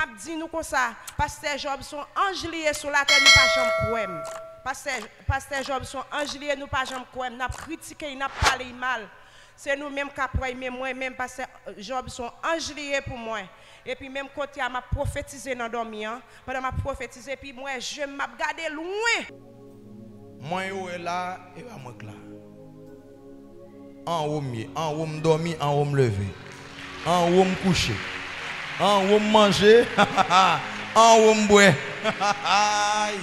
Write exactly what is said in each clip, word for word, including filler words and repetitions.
ap di nou konsa, pastè Jòb se yon anj li ye sou latè, nou pa janm kwè m. Pastè, pastè Jòb se yon anj li ye, nou pa janm kwè m. N ap kritike l, n ap pale l mal. Se nou menm k ap wè l, men mwen menm, pastè Jòb se yon anj li ye pou mwen. Epi menm kote a, m ap pwofetize nan dòmi an. Pandan m ap pwofetize, epi m wè je m, m ap gade lwen. Mwen yo wè la, e pa mwen k la. Anwo m ye, anwo m dòmi, anwo m leve. Anwo m kouche. Anwo m manje. Anwo m bwè. Ay,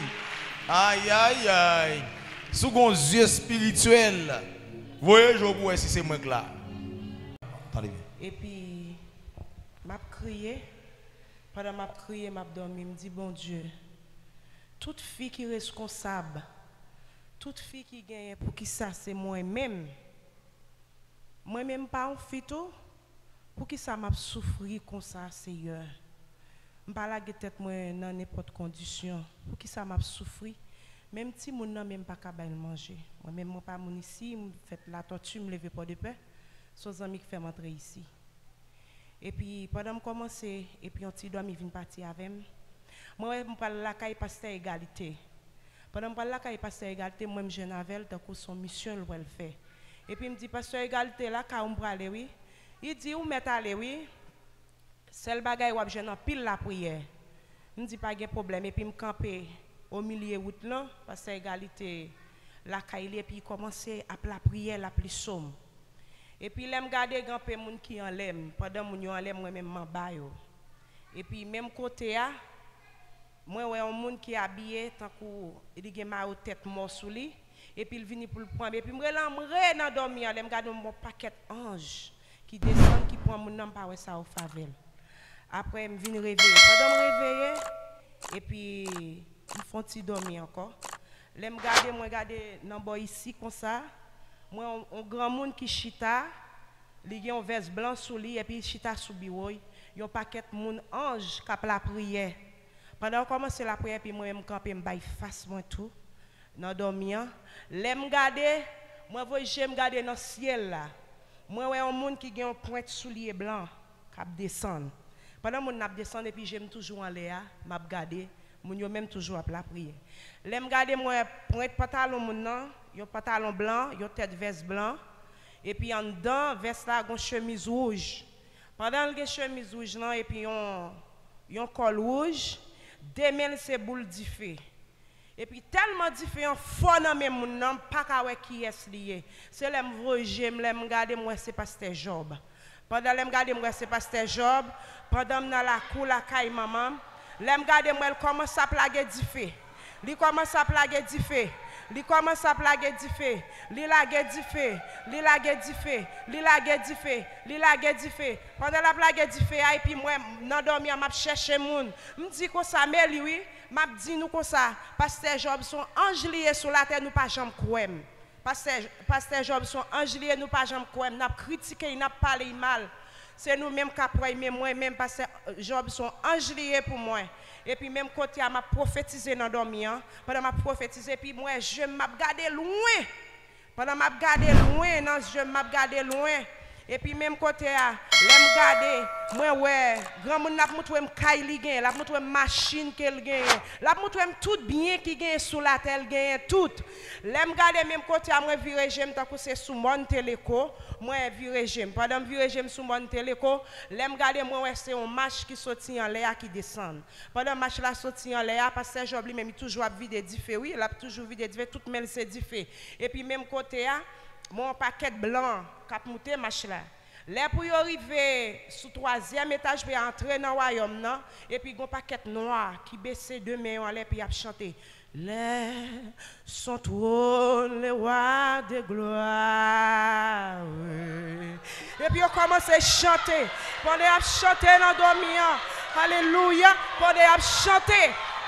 ay, ay, ay. Si w gen yon zye espirityèl, voye je w pou w wè si se mwen k la. Tande byen. Epi, m ap kriye. Pandan m ap kriye, m ap dòmi, m di, Bondye, tout fi ki reskonsab, tout fi ki genyen, poukisa se mwen menm? Mwen menm pa yon fi tou? Poukisa m ap soufri konsa, Seyè? M pa lage tèt mwen nan nenpòt kondisyon. Poukisa m ap soufri? Menm timoun nan menm pa ka bay l manje. Mwen menm, mwen pa moun isi, m fèt Latòti, m leve Pòdepè. Se yon zanmi ki fè m antre isi. Epi, pandan m kòmanse, epi yon ti dòmi vin pati avè m. Mwen wè m pral lakay pastè Egalite. Pandan m pral lakay pastè Egalite, m wè m jwenn avè l tankou se yon misyon l wè l fè. Epi m di, "Pastè Egalite, lakay ou m prale wi." Li di, "Ou mèt ale wi. Sèl bagay w ap jwenn anpil lapriyè." M di, "Pa gen pwoblèm." Epi m kanpe omilye wout lan, pastè Egalite lakay li, epi li kòmanse ap lapriyè, l ap li sòm. Epi lè m gade, gen anpe moun ki anlè m. Pandan moun yo anlè m, mwen menm m anba yo. Epi menm kote a, mwen wè yon moun ki abiye tankou li gen mayo tèt mò sou li. Epi l vini pou l pran m. Epi m rele anmwe nan dòmi an. Lè m gade, m wè yon pakèt anj ki desann, ki pran moun nan, m pa wè sa yo fè avè l. Apre, m vin reveye. Pandan m reveye, epi m fè yon ti dòmi ankò. Lè m gade, mwen gade nan bò isi konsa, mwen yon, yon granmoun ki chita, li gen yon vès blan sou li, epi l chita sou biwo l, yon pakèt moun anj k ap lapriyè. Pandan yo kòmanse lapriyè, epi mwen menm m kanpe, m bay fas mwen tou nan dòmi an. Lè m gade, mwen voye je m gade nan syèl la. Mwen wè yon moun ki gen yon pwent soulye blan k ap desann. Pandan moun nan ap desann, epi je m toujou anlè a, m ap gade, moun yo menm toujou ap lapriyè. Lè m gade, m wè pwent pantalon moun nan, yon pantalon blan, yon tèt vès blan, epi anndan vès la, gon chemiz wouj. Pandan l gen chemiz wouj lan, epi yon, yon kòl wouj, de men l se boul dife. Epi tèlman dife an fò nan men moun nan, m pa ka wè kiyès li ye. Se lè m voye je m, lè m gade, m wè se pastè Jòb. Pandan lè m gade, m wè se pastè Jòb, pandan m nan lakou lakay manman m, lè m gade, m wè l kòmanse ap lage dife. Li kòmanse ap lage dife. Li kòmanse ap lage dife. Li lage dife. Li lage dife. Li lage dife. Li lage dife. Pandan l ap lage dife a, epi mwen, nan dòmi an, m ap chèche moun. M di konsa, men li wi. M ap di nou konsa, pastè Jòb se yon anj li ye sou latè, nou pa janm kwè m. Pastè, pastè Jòb se yon anj li ye, nou pa janm kwè m. N ap kritike l, n ap pale l mal. Se nou menm k ap wè l, men mwen menm, pastè Jòb se yon anj li ye pou mwen. Epi menm kote a, m ap pwofetize nan dòmi an. Pandan m ap pwofetize, epi m wè je m, m ap gade lwen. Pandan m ap gade lwen nan je m, m ap gade lwen. Epi menm kote a, lè m gade, mwen wè granmoun nan ap moutre m kay li genyen, l ap moutre m machin ke l genyen, l ap moutre m tout byen ki genyen sou latè, l genyen tout. Lè m gade menm kote a, mwen vire je m tankou se sou mòn Teleko, mwen vire je m. Pandan m vire je m sou mòn Teleko, lè m gade, mwen wè se yon mach ki soti anlè a ki desann. Pandan mach la soti anlè a, pastè Jòb li menm, li toujou ap vide dife, wi, l ap toujou vide dife, tout men l se dife. Epi menm kote a, mwen yon pakèt blan k ap moute mach la. Lè pou yo rive sou twazyèm etaj, pou y antre nan wayòm nan, epi gon pakèt nwa ki bese de men yo anlè, epi y ap chante, Lè son trône, le roi de gloire. Epi yo kòmanse chante. Pandan y ap chante nan dòmi an, alelouya, pandan y ap chante,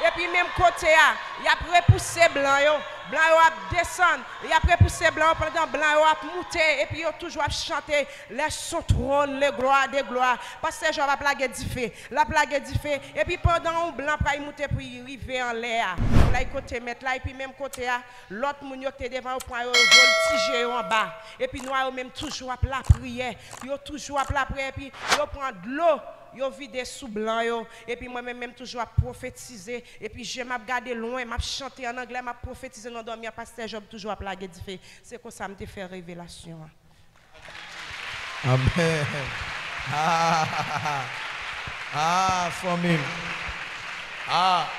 epi menm kote a, y ap repouse blan yo. Blan yo ap desann, y ap repouse blan yo pandan blan yo ap moute, epi yo toujou ap chante, Lè son tròn, le glwa de glwa. Pastè Jòb ap lage dife. L ap lage dife. Epi pandan yon blan pral moute pou l rive anlè a, pou l al kote mèt la, epi menm kote a, lòt moun yo ki te devan yo pran yo, yo vòltije yo anba. Epi nwa yo menm toujou ap lapriyè. Yo toujou ap lapriyè, epi yo pran dlo. Yo vide sou blan yo, epi mwen menm, menm toujou ap pwofetize, epi je m ap gade lwen, m ap chante an anglè, m ap pwofetize nan dòmi an, pastè Jòb toujou ap lage dife. Se konsa m te fè revelasyon an. Amèn. Ah, ah, fanmi m. Ah,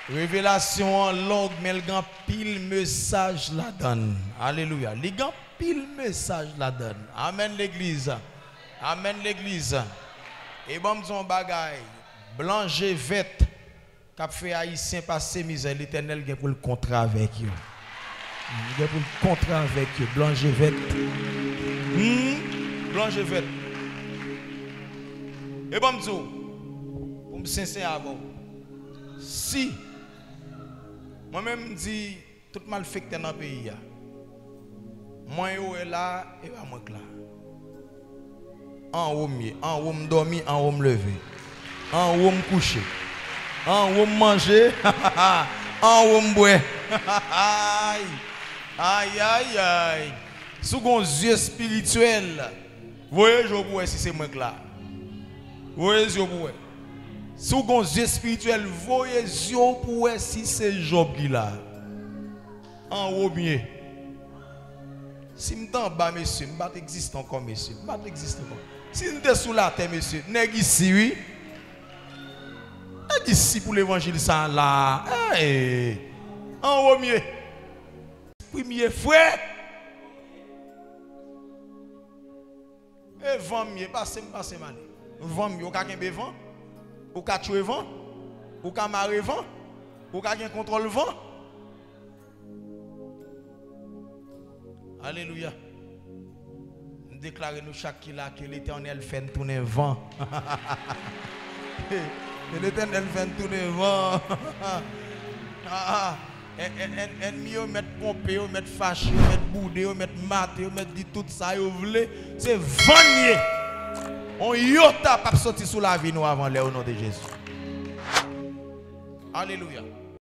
revelasyon an long, men l gen anpil mesaj ladan l. Alelouya. Li gen anpil mesaj ladan l. Amèn, legliz. Amèn, legliz. E ban m di w yon bagay. Blan je vèt k ap fè Ayisyen pase mizè, Letènèl gen pou l kontre avèk yo. Li gen pou l kontre avèk yo. Blan je vèt. Hmm? Blan je vèt. E ban m di w, pou m sensè avè w, si mwen menm m di, tout malfektè nan peyi a. Mwen yo wè la, e pa mwen k la. Anwo m ye, anwo m dòmi, anwo m leve. Anwo m kouche. Anwo m manje, anwo m bwè. Ay, ay, ay, ay. Si w gon zye espirityèl, voye je w pou w wè si se mwen k la. Voye zye w pou w wè. Si w gon zye espirityèl, voye zye w pou w wè si se Jòb ki la. Anwo m ye. Si m t anba, mesye, m pa t egziste ankò, mesye. M pa t egziste ankò. Si m te sou latè, mesye, nèg isi, wi. Nèg isi pou levanjil sa a la. Ey! Anwo m ye. Premye frè. E van m ye, pase m, pase m ale. Van m ye, ou ka kenbe van? Ou ka tchwe van? Ou ka mare van? Ou ka gen kontwòl van? Alelouya. M deklare nou chak ki la ke Letènèl fè n tounen van. Ke Letènèl fè n tounen van. Ah, ah. Èn-, èn-, èn-, ènmi yo mèt ponpe, yo mèt fache, yo mèt boude, yo mèt mate, yo mèt di tout sa yo vle. Se van n ye. On yota p ap soti sou lavi nou avan lè, o non de Jezi. Alelouya.